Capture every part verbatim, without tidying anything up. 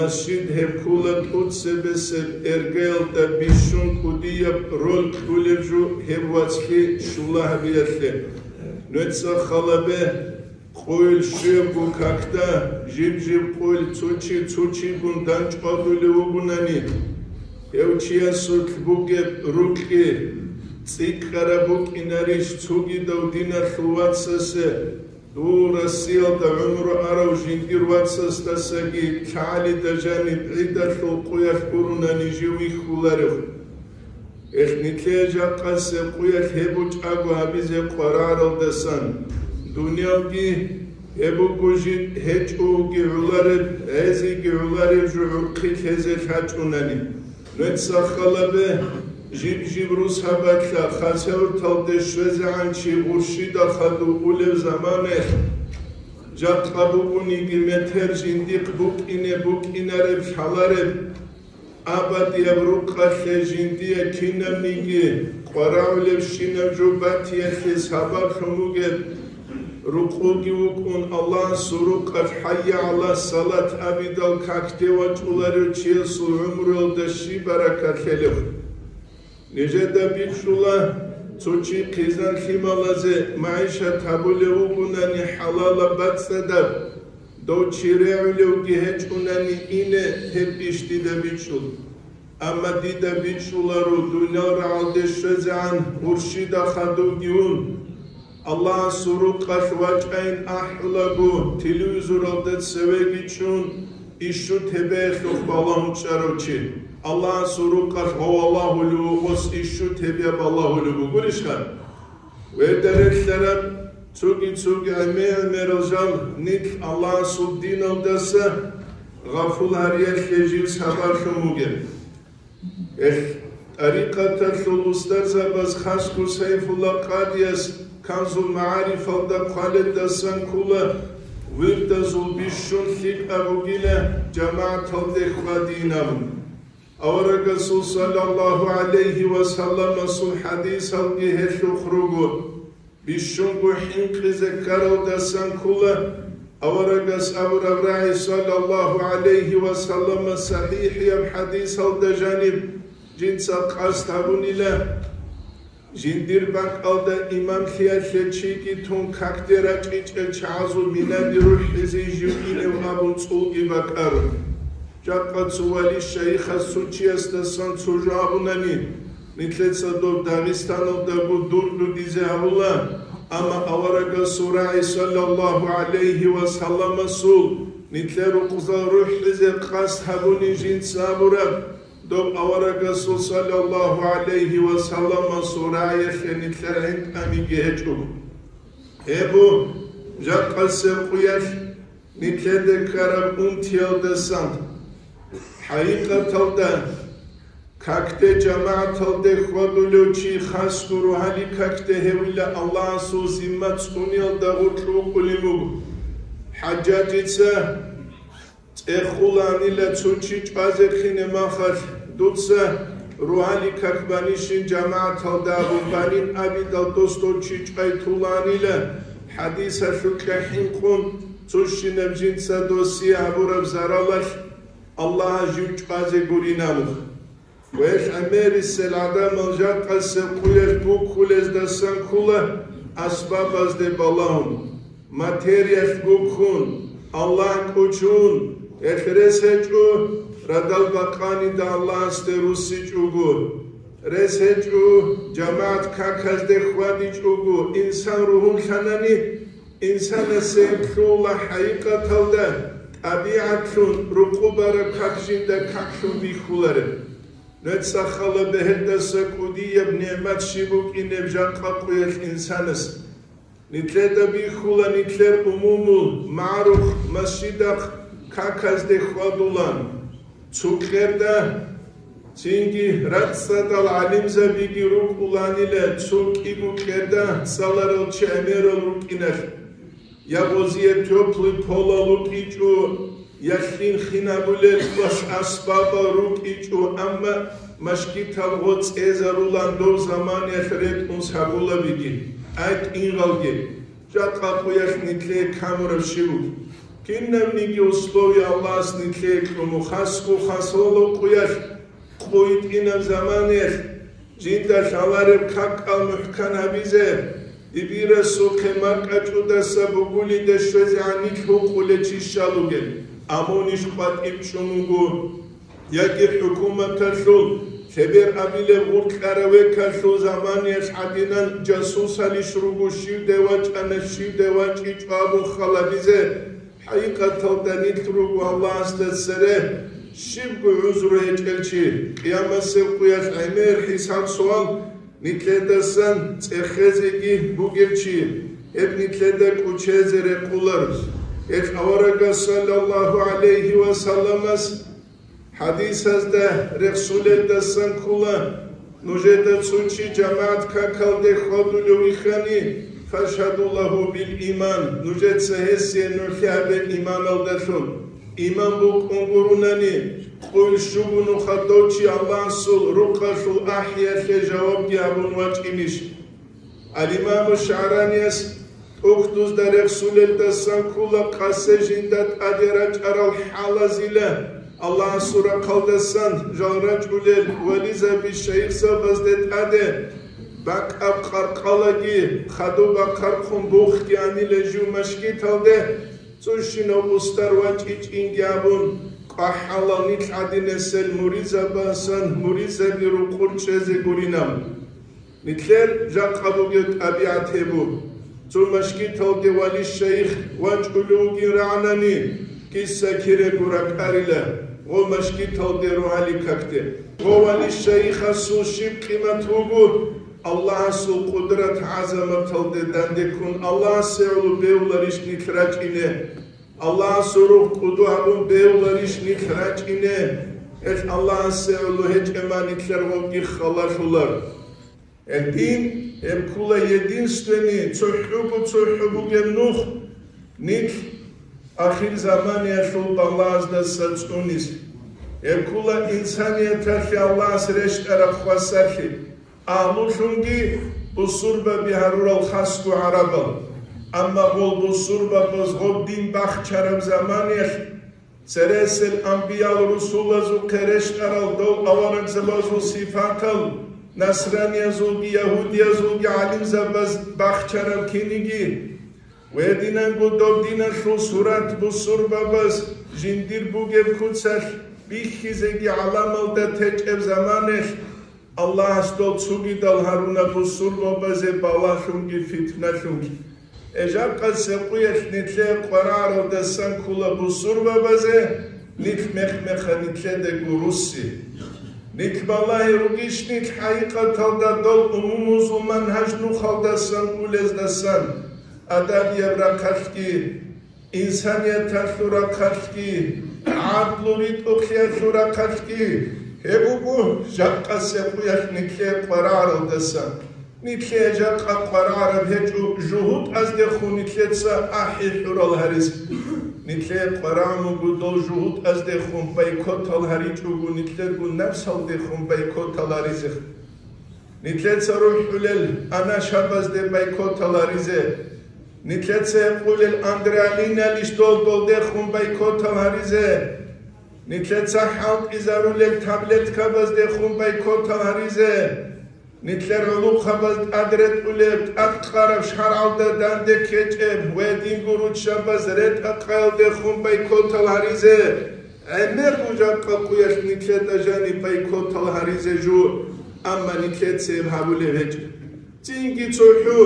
Масжид гьеб ккула тӀоцебесеб эргаялда бищун кӀудияб роль кьулеб жо гьеб вацлъи щула гьабиялъе. Нуца халабе къойил щуябго какда жиб-жиб къойил цо чи цо чигун данчӀвадулев вугунани, гьев чиясулъ бугеб рукьи цӀикӀкӀараб букӀинарищ цогидав диналъул вацасе? Дур Россиялда гӀумру арав жиндир вацасдасаги лъагӀалида жаниб гӀидалъул къуялъ гурунани жив вихьуларев. Эх, нилъее жакъасеб къуялъ гьеб бучӀаго гьабизе къвараралдасан, дунялги гьеб буго жиб гьечӀоги гӀолареб, гӀезеги гӀолареб жо гӀурхъи лъезе лъачӀунани. Нуца халабе жиб-жиб русабалъа хасавурталде щвезегӀан чи гъурщида хадув улев заманаялъ, жакъа бугониги метер жиндихъ букӀине букӀинареб лъалареб, абадияб рукъалъе жиндие кинабниги къварагӀулебщинаб жо батиялъе сабаблъун бугеб, рукъуги вукӀун Аллагьасул рукъалъ хӀайя гӀала салат абидал какде вачӀуларев чиясул гӀумруялда щиб баракат лъелеб? Нижеда бичӀчӀула, цо чи хъизан лъималазе магӀишат гьабулев вугунани хӀалалаб бацӀцӀадаб, дов чи регӀулевги гьечӀунани ине, гьеб иш дида бичӀчӀул. Амма дида бичӀчӀуларо дуниял рагӀалде щвезегӀан гъурщида хадувги ун, Аллагьасул рукъалъ вачӀайин ахӀулаго, телевизоралда цевеги чӀун, ишшут гьебеялъухъ балагьун чӀарав чи. Аллагьасул рукъалъ гъовалагьулев вугъос ишшут гьебе балагьулев бугурищха? Верда релълъараб, цоги-цоги гӀемер-гӀемерал жал нилъ Аллагьасул диналдаса гъафул гьариялъе жив сабаблъун бугеб. Эх, тӀарикъаталъул устарзабаз, хасго Сайфулла Къадияс Канзул МагӀарифалда хъваледасан ккола, вирдазул бищун лъикӀаб бугила жамагӀаталде хьвадин абун. Аварагасул саллаллагьу гӀалайгьи ва салламасул хӀадисалги гьелъухъ руго. Бищунго хӀинкъизе ккаралдасан ккола, аварагас абураб рагӀи саллаллагьу гӀалайгьи ва саллама сахӀихӀияб хӀадисалда жаниб жинца къасд гьабунила, жиндир бакӀалда имамлъиялъе чиги тун какде рачӀичӀел чагӀазул минаде рухӀизе жив инев абун цӀулги бакӀарун. Жакъа цо вали шайихас цо чиясдасан цо жо абунани, нилъеца доб Дагъистаналдаго дурдудизе гьавула, амма аварагасул рагӀи саллаллагьу гӀалайгьи ва салламасул нилъер рукъзал рухӀизе къасд гьабуни жинца абураб, доб аварагасул саллаллагьу гӀалайгьи ва салламасул рагӀиялъе нилъер гӀинтӀамиги гьечӀо. Гьебу, жакъасеб къуялъ нилъеде ккараб унтиялдасан. ХӀакъикъаталда, какде жамагӀаталде хьвадулев чи хасго рогьалил какде гьевила Аллагьасул зимма цӀуниялда гъоркь вукӀулеб буго. ХӀажжажица цӀехуланила цо чи чӀвазехъине махалъ, дуца рогьалил как банищин жамагӀаталда абун банин абидал дос дов чи чӀвай туланила, хӀадисалъукьа хӀинкъун, цущинаб жинца досие гьабураб заралалъ Аллагьас жив чӀвазе гурин абун. Ва гьел гӀемерисел гӀадамал жакъасеб къуялъ гуккулездасан ккола асбабазде балагьун, материялъ гуккун, Аллагь кӀочун, гьелъ рес гьечӀо радал бакъанида Аллагьасде руссичӀого, рес гьечӀо жамагӀат каказде хьвадичӀого. Инсан ругьунлъанани, инсанасе лъугьула хӀакъикъаталда тӀабигӀатлъун рукъу бараб как жинда каклъун бихьулареб. Нуца хала бегьердаса кӀудияб нигӀмат щиб букӀинеб жакъа къуялъ инсанас. Нилъеда бихьула нилъер умумул, магӀрух, масжидахъ каказде хьвадулан. Цо кьерда, цинги рацӀцӀадал гӀалимзабиги рукӀуланила, цо кӀиго кьерда цӀаларал чи гӀемерал рукӀиналъ. Я гъозие тёплый полал рукӀичӀо, я лъин хинабулел ас-, асбабал рукӀичӀо, амма машгитал гъо цӀезарулан дов заманаялъ ретӀун сабулабиги, ай, тӀингалги, жакъа къуялъ нилъее камураб щиб буго. Кинабниги условия Аллагьас нилъее кьуна, хасго хасалал къуялъ, къуй тӀинаб заманаялъ, жинда лъалареб какал мухӀкан гьабизе, дибирасухъе макьа чӀудаса бугулида щвезегӀан нилъ гьукъулел чи щал ругел, амунищ къватӀиб чӀун вуго. Яги хӀукуматалъул, лъебер абилеб гъуркьарав векалъул заманаялъ гӀадинан жасусалищ руго, щивде вачӀана, щивде вачӀичӀо абун халадизе, хӀакъикъаталда нилъ руго Аллагьасда цере щибго гӀузру гьечӀел чи, къиямасеб къуялъ гӀемер хӀисаб-суал нилъедасан цӀехезеги бугев чи, гьеб нилъеда кӀучезе рекъолар. Гьелъ аварагас, саллаллагьу гӀалайгьи ва салламас, ХӀадисазда рехсулелдасан ккола, нужеда цо чи жамагӀат какалде хьвадулев вихьани, фашгьаду лагьу бил иман, нужеца гьесие нугӀлъи гьабе иманалдалъун. Иман букӀун гурунани, къуй щуго нухалъ дов чи Аллагьасул рукъалъул ахӀиялъе жавабги гьабун вачӀинищ? Ал-Имаму ШагӀранияс тӀухьдузда рехсулелдасан ккола къасе жинда тӀаде рачӀарал хӀалазила, Аллагьасул рахъалдасан жал рачӀулел вализаби шайихзабазде тӀаде бакӀаб къаркъалаги хадуб бахъархъун бухги анила жив машгиталде, цущинав устар вачӀичӀинги абун, къахӀалал нилъ гӀадинасел муридзабасан муридзаби рукъур чӀезе гуринаб. Нилъер жакъа бугеб тӀабигӀат гьеб буго. Цо машгиталде вали-шайих вачӀулев вугин рагӀанани, киса кирего ракӀарила гъо машгиталде рогьали какде. Гъо вали-шайихасул щиб къимат буго, Аллагьасул къудрат-гӀазаматалде дандеккун Аллагьасе гӀоло бевларищ нилъ рачӀине? Аллагьасул рухӀ кӀуду гьабун бевларищ нилъ рачӀине? Гьелъ Аллагьасе гӀоло гьечӀеб ман нилъер гъобги халалъулар. Гьедин, гьеб ккола единственный, цохӀого цохӀо бугеб нух, нилъ ахирзаманиялъул балагьаздаса цӀунис. Гьеб ккола инсанияталъе Аллагьас рещтӀараб хвасарлъи, агьлулъунги бусурбаби гьарурал хасго гӀарабал. Амма гъол бусурбабаз гъоб дин бахчараб заманиялъ, цересел анбиял-русулазухъе рещтӀарал дов аварагзабазул сипатал насраниязулги ягьудиязулги гӀалимзабаз бахчараб киниги, гьединанго дов диналъул сурат бусурбабаз жиндир бугеб куцалъ бихьизеги гӀаламалда течӀеб заманалъ, Аллагьас дол цогидал гьаруна бусурбабазе балагьлъунги фитналъунги. Э, жакъа сакъуялъ нилъее къварагӀаралдасан ккола бусурбабазе, нилъ мех-меха нилъедаго русси. Нилъ балагьи ругищ нилъ хӀакъикъаталда дол умумузул манхӀаж нухалдасан улездасан, адабияб рахъалъги, инсанияталъул рахъалъги, гӀадлу ритӀухълъиялъул рахъалъги, гьеб буго жакъа сакъуялъ нилъее къварагӀаралдасан. Нилъее жакъа къварагӀараб гьечӀо жугьутӀаздехун нилъеца ахӀи хӀурал гьаризе. Нилъее къварагӀун буго дол жугьутӀаздехун байкотал гьаричӀого нилъерго напсалдехун байкотал гьаризе. Нилъеца рухӀулел анашабазде байкотал гьаризе. Нилъеца гьекъулел адреналиналищ дол долдехун байкотал гьаризе. Нилъеца хӀалтӀизарулел таблеткабаздехун байкотал гьаризе. Нилъер гӀулухъабаз тӀад ретӀулеб, тӀадкъараб шаргӀалда данде ккечӀеб ва динго руччабаз ретӀа-къаялдехун байкотал гьаризе. ГӀемер бужахъа къуялъ нилъеда жаниб байкотал гьаризе жо, амма нилъеца гьеб гьабулеб гьечӀо. Цинги цохӀо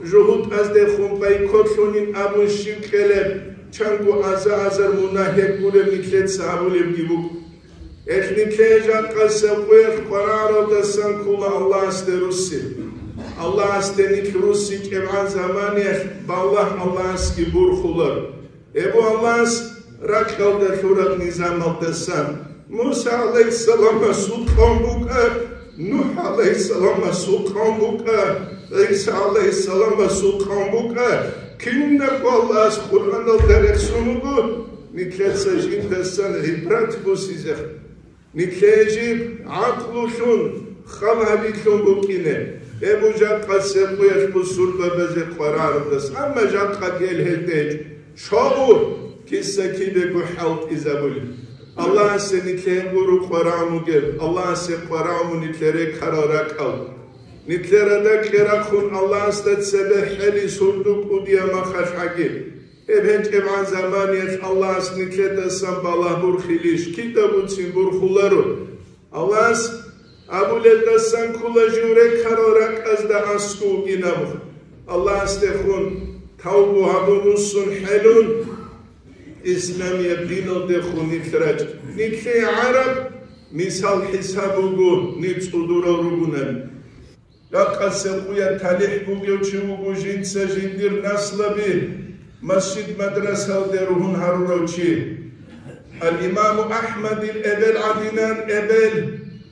жугьутӀаздехун байкотлъунин абун щив кьелеб, чанго аза-азар мунагь гьеб гуреб нилъеца гьабулебги буго. Гьелъ нилъее жакъа сакъуялъ къварагӀаралдасан ккола Аллагьасде русси. Аллагьасде нилъ руссичӀебгӀан заманиялъ балагь Аллагьасги бурхулар. Гьеб Аллагьас ракьалда лъураб низамалдасан Муса гӀалайгьиссаламасул къавм букӀа, НухӀ гӀалайгьиссаламасул къавм букӀа, ГӀиса гӀалайгьиссаламасул къавм букӀа, кинабго Аллагьас Къуръаналда рехсон буго, нилъеца жиндасан гӀибрат босизе. Нилъее жиб гӀакълулъун, хал гьабилъун букӀине, гьеб жакъа сакъуялъ бусурбабазе къварагӀаралдас, амма жакъа гьел гьелде гьечӀо. Щоабу, Киса кибего хӀалтӀизабулеб. Аллагьасе нилъее гуро къварагӀун бугеб, Аллагьасе къварагӀун бу нилъер рекарал ракӀал. Нилъер радакье рахъун Аллагьасда цебе хӀели сурду кӀудияб махалъ гӀаги. Гьеб гьечӀебгӀан заманиялъ Аллагьас нилъедасан балагь бурхилищ, кидаго цин бурхуларо. Аллагьас абулелдасан ккола жив рекарал ракӀазда аскӀов вугин абун. Аллагьасдехун тавбу гьабун вуссун хӀелун, исламияб диналдехун нилъ рачӀ. Нилъее гӀараб мисал хӀисаб буго, нилъ цӀудурал ругунани. Ракъасе къуя талихӀ бугев чи вуго жинца жиндир наслаби, масжид-мадрасалде ругьун гьарурав чи. Ал-Имаму Ахмадил эбел гӀадинан эбел,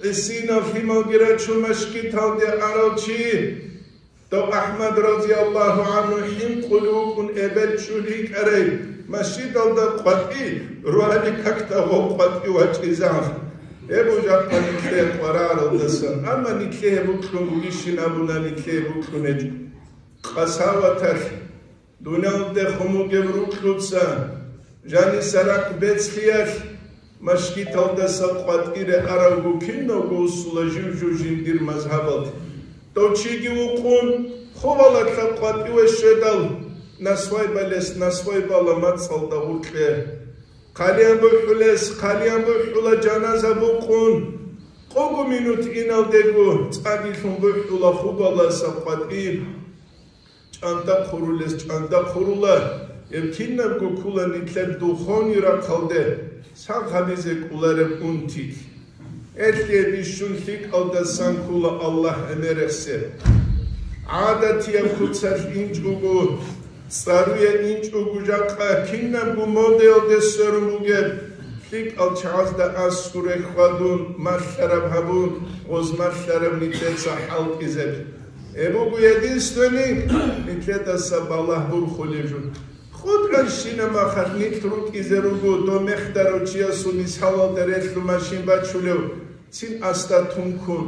гӀисинал лъималги рачун машгиталде арав чи. Дов Ахмад разияллагьу гӀанху хӀинкъулев вукӀун эбел чӀужу йикӀарай, машгиталда къватӀи, рогьалил какда гъов къватӀи вачӀизан. Гьеб жакъа нилъее къвараралдасан, амма нилъее гьеб бокьун бугищин абуна, нилъее гьеб бокьун гьечӀо. Къасаваталъ, дуниялде хун бугеб рукьуца, жаниса рахъ бецлъиялъ, машгиталдаса къватӀире аравго кинавго усула жив-жив жиндир мазгьабалде. Дов чиги вукъун, ховалалъа къватӀиве щведал, насвайбалес насвайбала мацӀалда гъоркье. Хъалиян бухӀулес, хъалиян бухӀула жаназа букъун, къого минут иналдего цӀадилъун бухӀула хубаласа къватӀи. ЧӀанта хъурулес чӀанта хъурула, гьеб кинабго ккула нилъер духовный рахъалде сагъ гьабизе кӀолареб унти. Гьелъие бищун лъикӀалдасан ккула Аллагь гӀемерисеб. ГӀадатияб куцалъ инчӀого, цӀаруе инчӀого жакъа кинабго модаялде сверун бугеб, лъикӀал чагӀазда аскӀуре хьвадун, малъараб гьабун, гъоз малъараб нилъеца хӀалтӀизеб. Гьеб буго единственный нилъедаса балагь бурхулев жо. КъотӀанщина махалъ нилъ рукӀизе руго, дов мехтарав чиясул мисалалда релълъун машин бачулев, цин асда тункун,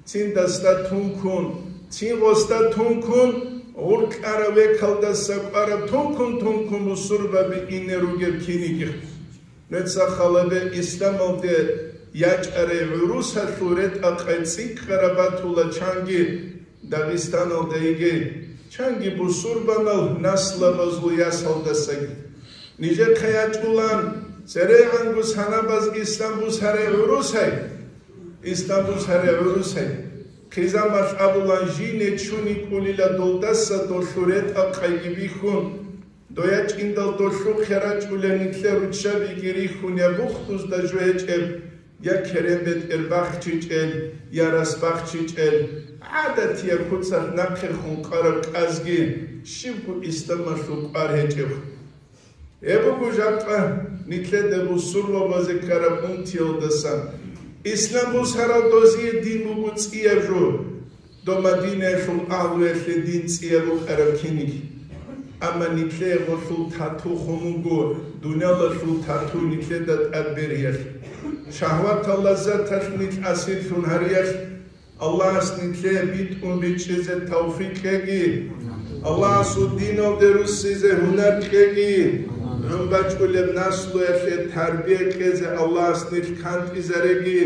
цин дасда тункун, цин гъосда тункун, гъуркьарав векалдаса кӀвараб тункун-тункун бусурбаби ине ругеб киниги. Нуца халабе исламалде ячӀарай гӀурусалъул ретӀа-къай цӀикӀкӀараб батула чанги Дагъистаналда йигей, чанги бусурбанал наслабазул ясалдасаги. Нижехъе ячӀулан, церегӀанго санабаз ислам бусарай гӀурусай, ислам бусарай гӀурусай. Хъизамалъ абулан жине чуни кӀулила долдаса долъул ретӀа-къайги бихьун, Доя чӀиндал долъухъе рачӀулел нилъер руччабиги рихьун я бухдузда жо гьечӀеб, я керен бетӀер бахчичӀел, я рас бахчичӀел, гӀадатияб куцалъ нахъе хун къараб кӀазги, щибго исламалъул кӀвар гьечӀеб. Гьеб буго жакъа нилъеда бусурбабазе ккараб унтиялдасан. Ислам бусарал дозие дин буго цӀияб жо. Дов Мадинаялъул агьлуялъе дин цӀияб букӀараб киниги. Амма нилъее гъолъул тату хун буго, дуниялалъул тату нилъеда тӀад бериялъ. Шагьватал лаззаталъ нилъ асирлъун гьариялъ, Аллагьас нилъее битӀун бичӀчӀизе тавфикъ кьеги. Аллагьасул диналде руссизе гьунар кьеги. ГӀун бачӀулеб наслуялъе тарбия кьезе Аллагьас нилъ кантӀизареги.